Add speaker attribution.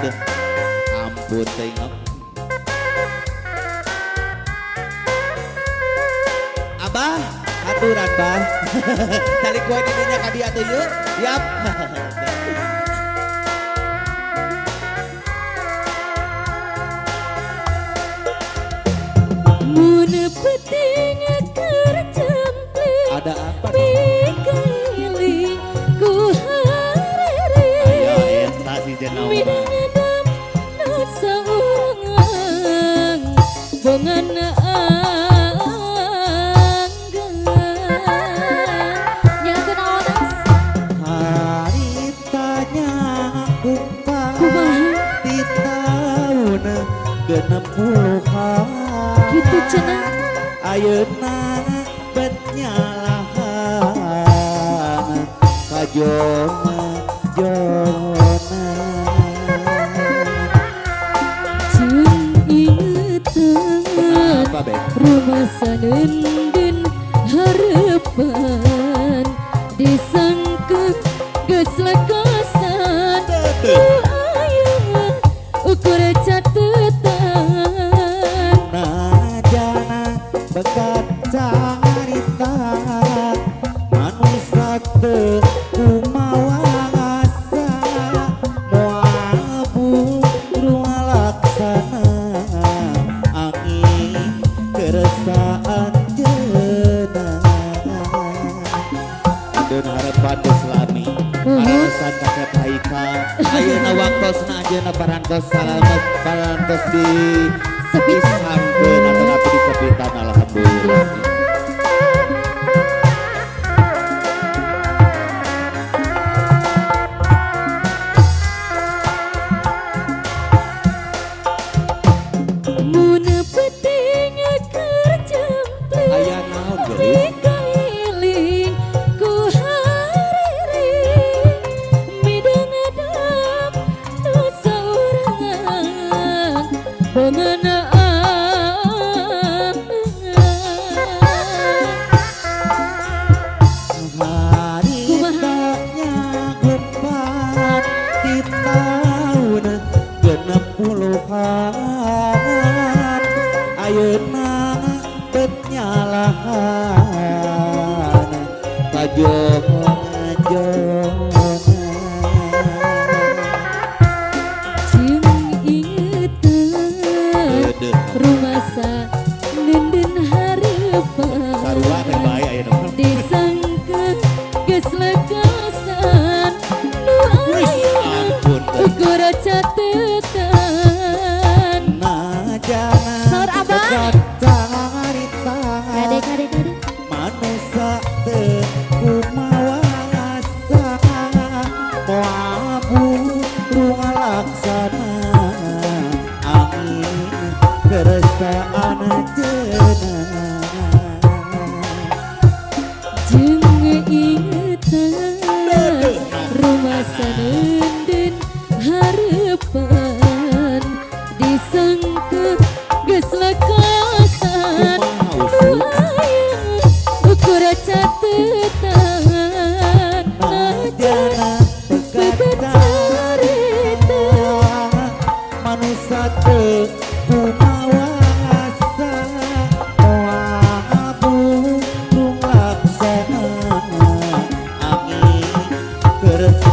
Speaker 1: Aduh, ampun teuing. Abah, aturan bah. Calik kue didinya ka dia tuh yuk. Yap.
Speaker 2: Mun penting keur cempling
Speaker 1: Ada apa dong?
Speaker 2: Pikailing ku harere
Speaker 1: Ayo eta si jenau.
Speaker 2: Midang nu saurang bongan anggan nyakeun naonas.
Speaker 1: Haritanya kumpa
Speaker 2: Kumaha?
Speaker 1: Di tahun 60-an.
Speaker 2: Kitu cenah.
Speaker 1: Ayeuna bet nyalahan kajona jona.
Speaker 2: Jeung ingetan
Speaker 1: Kenapa, Beb?
Speaker 2: Rumah sanenden harapan disangka geus lekasan ku ayeuna ukur catetan.
Speaker 1: Najana bekat carita manusia teu kumawasa moal buru ngalaksana angin keresaan jeuna. Adeun harapan geus lami Parantosan kasep Haikal. Ayeuna waktosna anjeunna parantos salamet, parantos di
Speaker 2: Sepitan.
Speaker 1: Disampeun atau di sepitan, alhamdulillah.
Speaker 2: Mun penting keur cempling
Speaker 1: Aya naon geulis?
Speaker 2: Pikailing ku hariring midang adam nu saurang bongan anggan.
Speaker 1: Haritanya gumpan di tahun 60-an. Ayeuna bet nyalahan kajona-jona.
Speaker 2: Jeung ingetan
Speaker 1: Deudeuh.
Speaker 2: Rumasa nenden harapan
Speaker 1: Sarua teh bae ayeuna mah.
Speaker 2: Disangka geus lekasan nu
Speaker 1: Wis,
Speaker 2: ayeuna
Speaker 1: ampun teh.
Speaker 2: Ukur catetan.
Speaker 1: Najana
Speaker 2: Saur Abah.
Speaker 1: bekat carita
Speaker 2: Kade kade kade.
Speaker 1: Manusia teu kumawasa moal buru ngalaksana angin keresaan jeuna.
Speaker 2: Jeung ingetan rumah sanenden harapan disangka geus lekasan
Speaker 1: Kumaha
Speaker 2: nu
Speaker 1: usul?
Speaker 2: Ayeuna ukur catetan.
Speaker 1: Najana bekat
Speaker 2: Bekat carita
Speaker 1: manusia teu kumawasa moal buru ngalaksana angin keresaan.